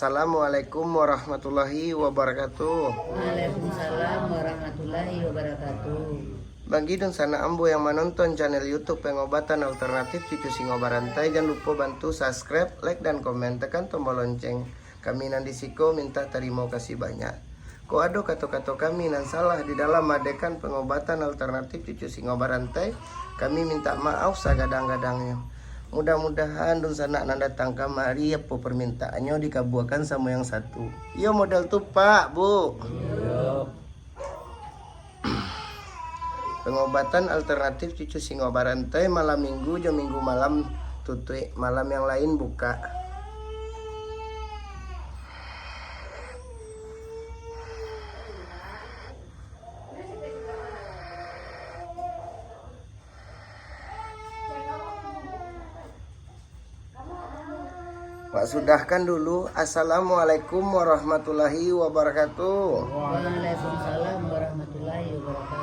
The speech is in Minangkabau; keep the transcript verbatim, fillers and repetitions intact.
Assalamualaikum warahmatullahi wabarakatuh. Waalaikumsalam warahmatullahi wabarakatuh. Bagi dunsanak ambo yang manonton channel YouTube Pengobatan Alternatif Cucu Singo Barantai, jan lupo bantu subscribe, like, dan komen, tekan tombol lonceng. Kami nan di siko minta tarimo kasih banyak. Kok ado kato-kato kami nan salah di dalam maadekan pengobatan alternatif cucu singo barantai, kami minta maaf sagadang-gadangnyo. Mudah-mudahan dunsanak nan datang kamari, apo permintaannyo dikabuakan samo yang satu. Iyo model tu, Pak, Bu. Pengobatan alternatif cucu singo barantai malam minggu jo minggu malam tutuik, malam yang lain buka. Wak sudahkan dulu. Assalamualaikum warahmatullahi wabarakatuh. Waalaikumsalam warahmatullahi wabarakatuh.